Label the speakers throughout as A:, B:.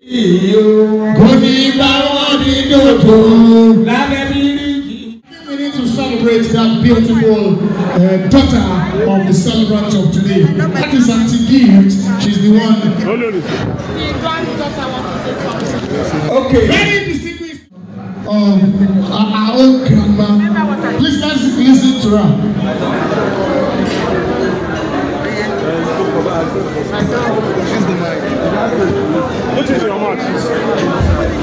A: Kò ní bá wọn ní dòdò lábẹ́ bíríjì.
B: We need to celebrate that beautiful daughter of the celebrant of today. That is Auntie Gift. She's the one.
C: The granddaughter wants to say something.
B: Okay. Very distinguished. Our own grandma. Please let's listen to her.
D: What is your match?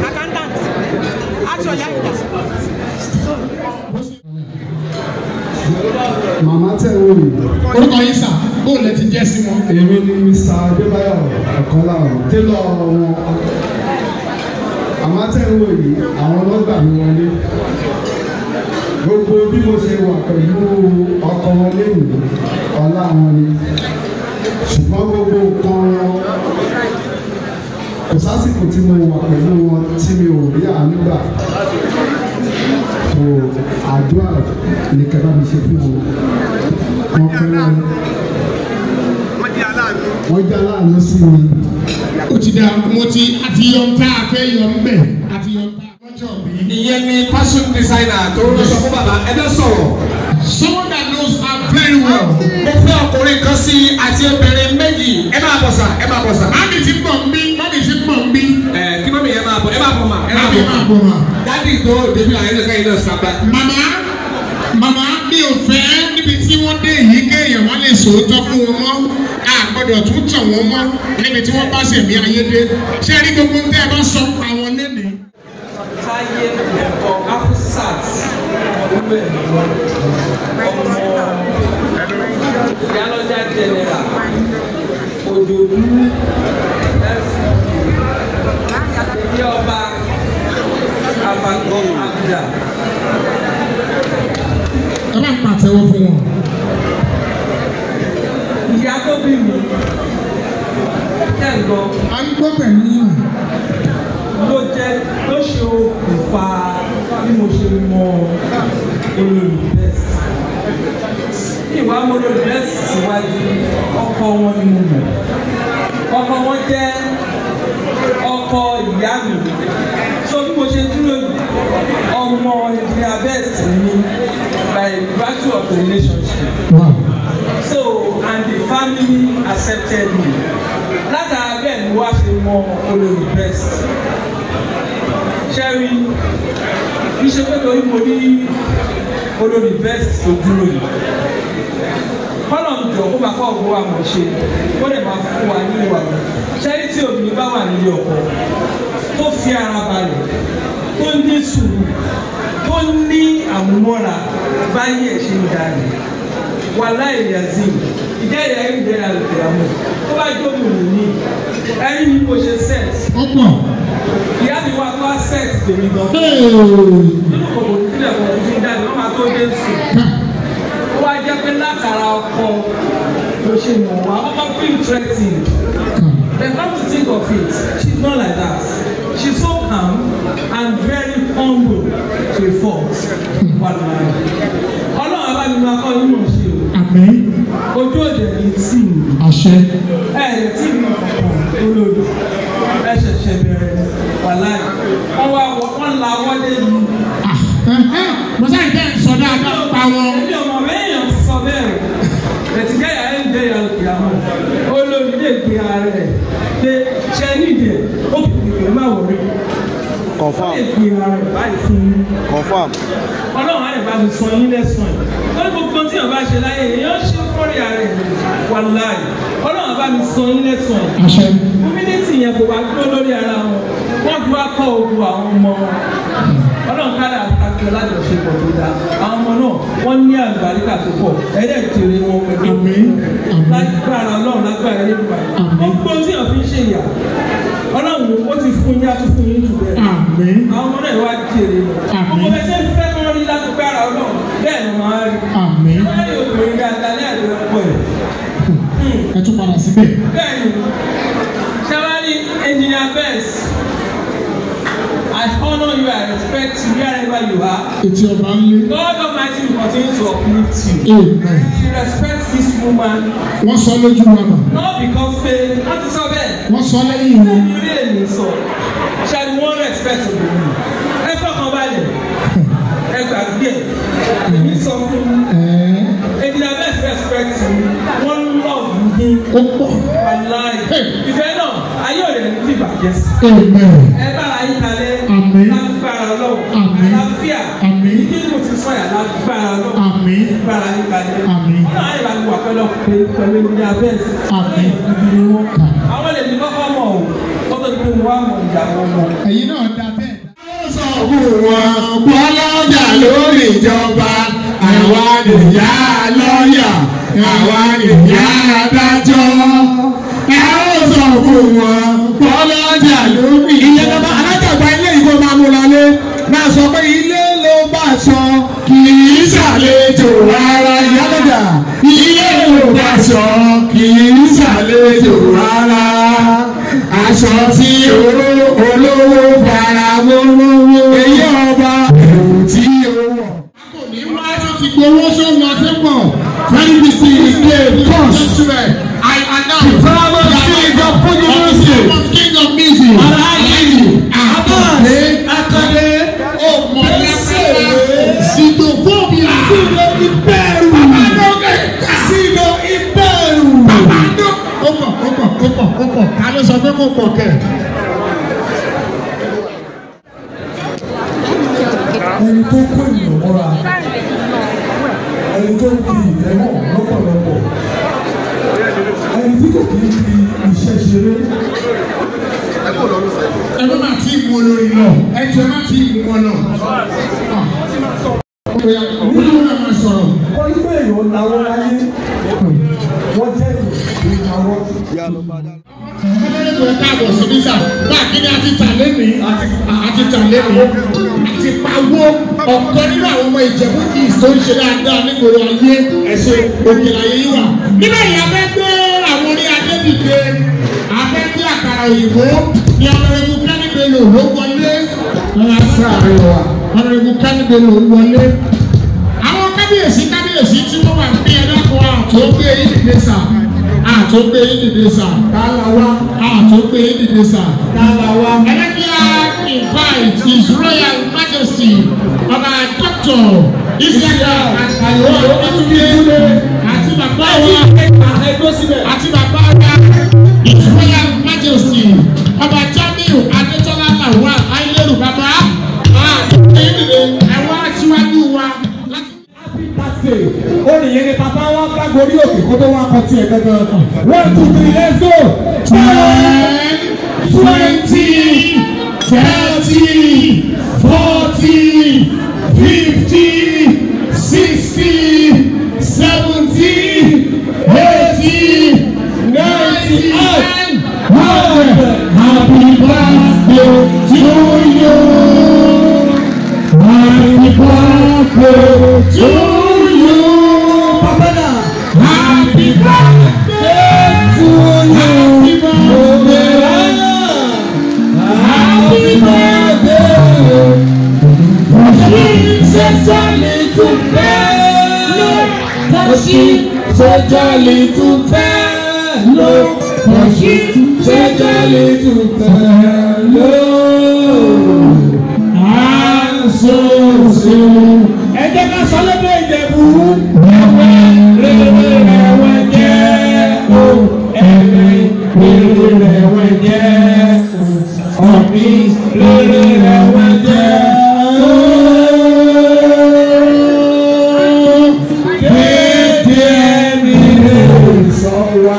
C: Accountant. Actually, I
E: Màmá tẹ̀ wò mí.
B: Orúkọ yín sà, bóun lẹ ti jẹ́ sí wọn.
E: Èmi ni Mr. Adébáyọ̀ Ọ̀kọ́láwọ̀, télọ̀ wọn. Màmá tẹ̀ wò yìí, àwọn ló gbà mí wọlé. Gbogbo bí mo ṣe wà pẹ̀lú ọkọ wọn lẹ́yìn, ọlá wọn ni. Ṣùgbọ́n gbogbo nǹkan wọn, kò sásìkò tí mo wà pẹ̀lú wọn tí mi ò rí àánú gbà. So àdúrà ní kẹfà mi ṣe fún wọn. Wọ́n pẹ́ wọn. Wọ́n jẹ́ aláàánú sí mi.
B: Ó ti dá mo ti àti yọ ń tá a fẹ́ yọ ń bẹ̀ àti yọ ń tá a lọ́jọ́ bí.
F: Ìyẹn ni fashion designer tó ń sọ fún bàbá ẹ fẹ́ sọ̀rọ̀.
B: Someone that knows her very well.
F: Mo fẹ́ ọkùnrin kan sí àti obìnrin méjì. Ẹ máa bọ̀ sà, ẹ máa bọ̀ sà.
B: Mami ti ń bọ̀ ń bí, mami ti ń bọ̀ ń bí.
F: Ẹ kí mọ́mí yẹn máa bọ̀, ẹ máa bọ̀ mà, ẹ máa
B: Mami
F: bọ̀
B: máa
F: mà.
B: bọ̀ mà.
F: Dádì tó débi àyẹ̀ nìkan yìí náà sábà.
B: Màmá màmá mi ò fẹ́ níbi tí wọ́n dé yìí kéèyàn wá lè sòótọ́ fún wọn mọ́. A gbọ́dọ̀ tún tàn wọ́n mọ́ níbi tí wọ́n bá ṣẹ̀mí ayé dé. Ṣé ẹ rí gbogbo tẹ́ ẹ bá sọ àwọn lẹ́nìí?
G: Táyé ẹ̀kọ́ Afusat ọmọ Ìyálọ́jà General Òjòlú Ilé Ọba Afagbọ́n Abdà.
B: Ẹ bá ń pàtẹ́wọ́ fún wọn.
G: Ìyá tó bí mi kẹ́ǹgàn
B: À ń gbọ́ pẹ̀lú yín.
G: ló jẹ́ ló ṣe okùnfà bí mo ṣe mọ olórí best. Ìwà mo olórí best síwájú ọkọ wọn ni mo mọ̀. Ọkọ wọn jẹ́ ọkọ ìyá mi. So bí mo ṣe dúró yìí, ọmọ engineer best ni by virtue of the relationship.
B: Wow.
G: So and the family accepted me. Látara bẹ́ẹ̀ ni wá ṣe mọ olórí best. Ṣẹ́rí, kì í ṣe pé torí mo rí olórí best tó dúró yìí. Kọ́nà ń jọ kó máa kọ́ ọ̀gbọ́n wa mọ̀ ṣe, kó lè máa fún wa ní ìwà rẹ̀. Ṣẹ́rí tí obìnrin bá wà nílé ọkọ, tó fi ara balẹ̀, tó ní sùúrù, tó ní àmúmọ́ra, báyìí ẹ̀ ṣe ń darí. Wàláì yazim, ìjẹ́ ìyá ẹ̀rí ìjẹ́ ìyá lòkè àmọ́, tó bá jókòó ní ẹni ní mo ṣe set
B: Ó pọ̀.
G: ìyá mi wá tó wá set tèmi gan. Nínú kòkò ìpínlẹ̀ kan tó ti ń jáde, wọ́n máa tó dé sùn. Ó wá jẹ́ pé látara ọkọ ló ṣe mọ̀ wá, ọkọ feel threatened. But come to think of it, she's not like that. She's so calm and very humble to a fault. Wàláì. Ọlọ́run abá mi máa kọ́ yín mọ̀ ṣe o.
B: Àmín.
G: Ojú òde ní tì mí.
B: Àṣẹ.
G: Ẹ ẹ̀ tí mi kọ̀ọ̀kan olórí. Ẹ ṣẹ̀ṣẹ̀ bẹ̀rẹ̀ wàláì. Wọ́n wá wọ́n la wọlé yìí.
B: Mo sáà jẹ́ sọ dáadáa pa wọn.
G: Èmi ò mọ̀ bẹ́ẹ̀ ti sọ bẹ́ẹ̀ o. Bẹ̀tìkẹ́ yà ń jẹ́ ìyá òkè àmọ́. Olórí lè gbé ara rẹ̀ pé ṣe nídìí ẹ̀ ó kì í pè má wọlé. Ó
D: Confirm.
G: lè gbé ara rẹ̀ báyìí fún un.
D: Confirm.
G: Ọlọ́run á lè bá mi sọ yín lẹ́sàn-án yìí. Lórí gbogbo tí èèyàn bá ṣe láyé èèyàn ṣe fọ́rí ara ẹ̀ wàláì. Ọlọ́run á bá mi sọ yín lẹ́sàn-án yìí.
B: Àṣẹ.
G: Community yẹn kò wá dúró lórí ara wọn. Wọ́n fi wá kọ́ ogun àwọn ọmọ wọn. Ọlọ́run kára àti alájọṣepọ̀ tó dáa. Àwọn ọmọ náà wọ́n ní àlùbáríkà tó pọ̀. Ẹ̀ẹ́dẹ̀ jèrè wọn pẹ̀lú.
B: Àmín. Àmín.
G: Lágbára Ọlọ́run lágbára Elédùmarè.
B: Àmín.
G: Gbogbo tí èèyàn fi ń ṣe ìyà. Ọlọ́run ó ti fún yín á tún fún yín jù bẹ́ẹ̀.
B: Àmín.
G: Àwọn ọmọ náà wá jèrè wọn.
B: Àmín.
G: Gbogbo bẹ́ẹ̀ ṣe ń fẹ́ kán rí lágbára Ọlọ́run bẹ́ẹ̀ ni wọ́n á rí.
B: Àmín.
G: Wọ́n rí obìnrin dáadáa ní àdúrà pọ̀ ẹ̀.
B: Ẹ tún padà síbẹ̀.
G: Bẹ́ẹ̀ni, ṣẹ́wárí engineer Best, I honor. honor you, I respect you wherever you are.
B: Etí ọba ń lé.
G: God Almighty will continue to uplift you.
B: Amen.
G: She respects this woman.
B: Wọ́n sọ lójú wa mà.
G: Not because pé wọ́n ti sọ bẹ́ẹ̀.
B: Wọ́n sọ lẹ́yìn wọn.
G: Lẹ́yìn rí èmi sọ. Ṣé ni wọ́n respect obìnrin? Ẹ fọkàn balẹ̀. Ẹ gbàgbé ẹ̀. Èmi sọ fún un. Èdè best respect mi. Wọ́n love mi.
B: Ó pọ̀.
G: Wàláì. Ìfẹ́ náà, ayé ò lè ní ìbàjẹ́ sí.
B: Amen.
G: Ẹ bára yín kalẹ̀.
B: Àmín.
G: Lágbára Ọlọ́run.
B: Àmín.
G: Àlàáfíà.
B: Àmín.
G: Ìdí mo ti sọ yà lágbára Ọlọ́run.
B: Àmín.
G: Bára yín kalẹ̀.
B: Àmín.
G: Ọlọ́run ayé bá wà pẹ̀lú pẹ̀lú ní abẹ́ẹ̀sì.
B: Àmín.
G: Àwọn lè ní kọ́kọ́ mọ̀ o. Kọ́tọ́ ní kó wá mọ̀ ìyàwó wọn.
B: Ẹ̀yin náà da bẹ́ẹ̀.
A: Ó sọ fún wọn bọ́lọ́jà lórí ìjọba àwa nìyá lọ́yà àwa nìyá adájọ́. Ẹ ó sọ fún wọn bọ́lọ́jà lórí ìjọba.
F: Ìyẹn lọ́ba alájàgbá ilé ìbò máa mú lọlé máa sọ pé ilé ló bá sọ
A: Kì í ṣàlejò rárá.
F: Ìyálọ́jà.
A: Ilé ló bá sọ kì í ṣàlejò rárá. Aṣọ tí olówó fara mọ́ lówó.
F: Èyí ọba.
A: Ẹ̀wù tí ó wọ̀.
B: Kò ní wá tó ti gbowó sóhun ọtí pọ̀. Very busy day cost. I announce.
F: Paramount King of Fuji music.
B: King of music.
F: Alhaji
B: Akande.
F: Akande.
B: Ọmọlápẹ́lá. Sitophobia.
F: Sino Ìbẹ̀rù.
B: Bàbá lókè.
F: Sino Ìbẹ̀rù.
B: Bàbá lókè. Ó pọ̀ ó pọ̀ ó pọ̀ ó pọ̀. Ta ló sọ pé kò pọ̀ kẹ̀?
E: Ẹni tó kó ènìyàn mọ́ra, ẹni tó ń fi ìfẹ́ hàn lọ́pọ̀lọpọ̀, ẹni tí kò kí ń fi iṣẹ́ ṣeré.
B: Ẹ má má tí ì mú olórí lọ. Ẹ jẹ́ má tí ì mú wọn lọ. Olúwo náà máa sọ̀rọ̀.
E: Wọ́n ní pé èèyàn lawọ́ láyé, wọ́n jẹ́ ìlàwọ́.
B: Ọmọdé káàbọ̀ sí bísà. Bá a kí ni a ti tà lénìí? A ti tà lénìí. A ti pawó ọ̀kan nínú àwọn ọmọ Ìjẹ̀bú East tó ń ṣe dáadáa nígboro ayé. Ẹ̀sìn òkè láyé yìí wà. Níbẹ̀ yìí a fẹ́ gbé àwọn orí adé dìde. A fẹ́ gbé àkàrà òyìnbó ní Honorable Kenny Bello ló wọlé. Honorable Kenny Bello wọlé. Àwọn kábíyèsí kábíyèsí tí wọ́n wà ní ẹ̀dá kan àtó gbé yín dìde sà. Àtó gbé yín dìde sà.
F: Tálàwá.
B: Àtó gbé yín dìde sà.
F: Tálàwá.
B: Ẹlẹ́kíá invite His Royal Majesty Ọba Dr. Isiaka Àkàlọ́ Akíntúndé àti bàbá wa àti bàbá wa His Royal Majesty Ọba Jamiu Adétọ́lá Lawal Ayélu bàbá àtó gbé yín dìde ẹ̀wọ́n aṣíwájú wa láti.
F: Happy birthday. Ó nìyẹn ni bàbá wa bá gorí òkè kó tó wá kọ tiẹ̀ gangan. 1 2 3 let's go.
B: 10, 20, 30, 40, 50, 60, 70, 80, 90, 100. Happy birthday to you. Happy birthday to you.
F: Bàbá náà.
B: Happy birthday to you. Happy birthday. Happy birthday.
A: Ṣé little fellow? Kọ́sí ṣẹjọ́ little fellow. Kọ́sí ṣẹjọ́ little fellow.
B: Asoso.
F: Ẹ jẹ́ ká sọ lédè Ìjẹ̀bú.
B: Ẹ̀wẹ̀ rere rẹ̀wẹ̀ jẹ́ o. Ẹ̀wẹ̀ rere rẹ̀wẹ̀ jẹ́ o. Ọ̀mí rere rẹ̀wẹ̀ jẹ́ o. Kéde ẹni rere sọ wá.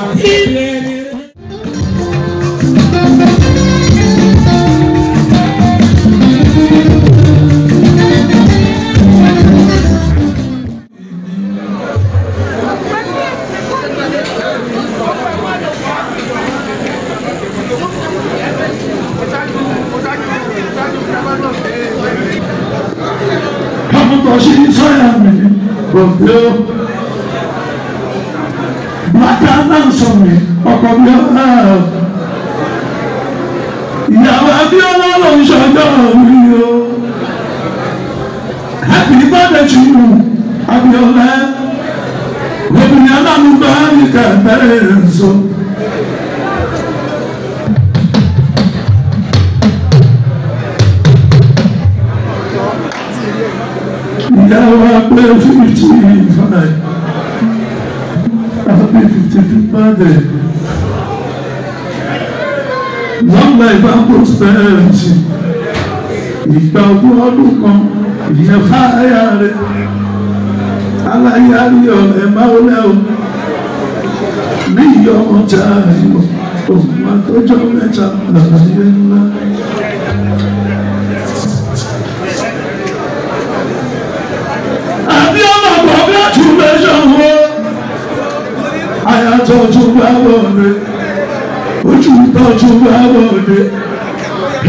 A: Gbogbo bàtà náà sọ mi ọkọ mi ọ̀hún. Ìyàwó Abíọ́lá ló ń ṣọjọ́ mi o. Happy birthday to you, Abíọ́lá. Obìnrin alámúgbá ní kẹ̀kẹ́ ǹso. Ìyá wa pé 55. Happy 55th birthday. Long life and prosperity. Ìgbà ogún ọdún kan, ìyẹn fáyà rẹ̀. Aláyárí ọ̀rẹ́ máa lẹ́ o. Ní ìyá ọmọ tí a yọ, òun àtọ́jọ́ mẹ́ta àlàyé ńlá. Abíọ́lá congratulations o. Àyàtọ̀ tún bá wọlé, ojú tọ́jú bá wọlé,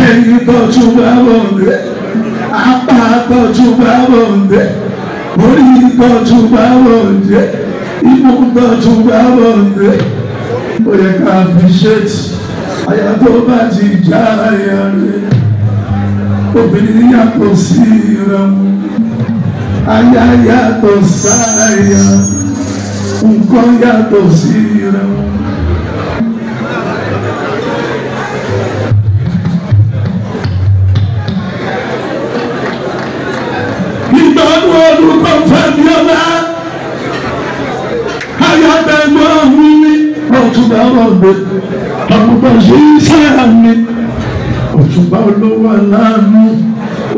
A: ẹ̀yìn tọ́jú bá wọlé, apá tọ́jú bá wọlé, orí tọ́jú bá wọlé, imú tọ́jú bá wọlé. Ó yẹ ká fi ṣéètì, àyà tó bá ti já àyà rẹ̀. Obìnrin yàtọ̀ sí ìrẹ̀wọ̀n, aya yàtọ̀ sáyà, nǹkan yàtọ̀ sí ìrẹ̀wọ̀n. Ìgbàanú ọdún kan f'Abíọ́lá, ayábẹ̀gbọ́n mi ní ọ̀túnba ọ̀gbẹ́, ọ̀pọ̀ ṣíṣẹ́ mi, ọ̀túnba olówó aláàánú,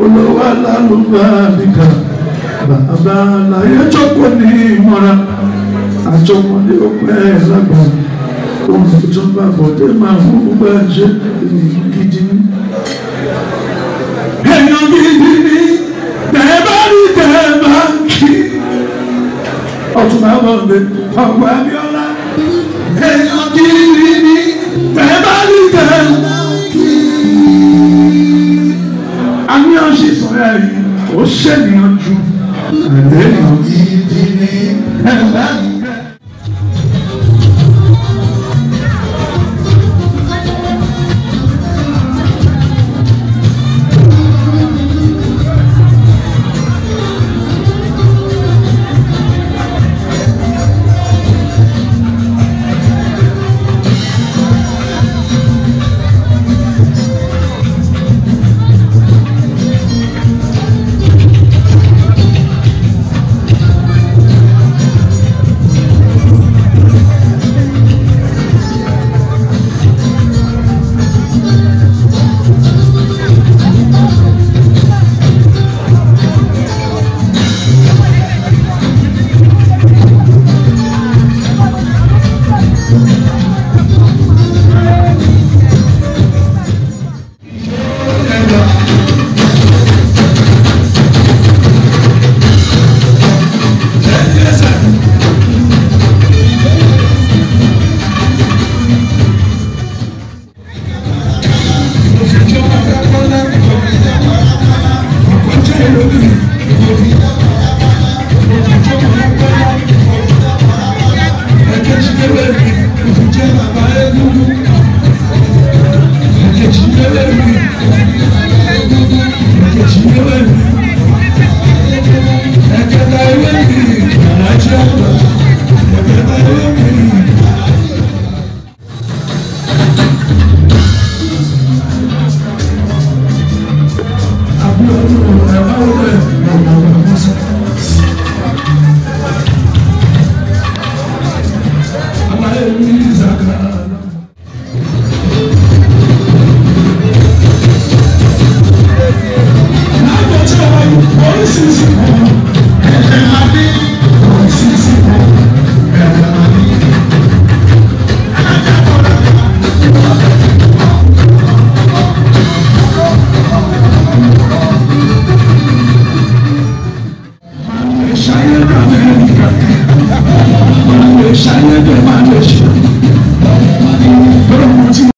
A: olówó aláàánú bá nìkan, bàbá aláyé jókòó ní ìmọ̀ra, àjọmọdé ọpẹ́ lágbà, ohun tuntun bá bọ̀dé máa fún bá ṣe èyí gidi ní. Èèyàn gidi ní tẹ̀ bá rí tẹ̀ bá ń kí. Ọ̀túnba bọ̀dé ọ̀pọ̀ Abíọ́lá. Èèyàn gidi ní tẹ̀ bá rí tẹ̀ bá ń kí. Àmì ọ̀sìn sọ̀rọ̀ ẹ̀rí ó ṣèlìyàn ju èèyàn gidi ní ẹ̀ bá ń kí.
H: Thank you.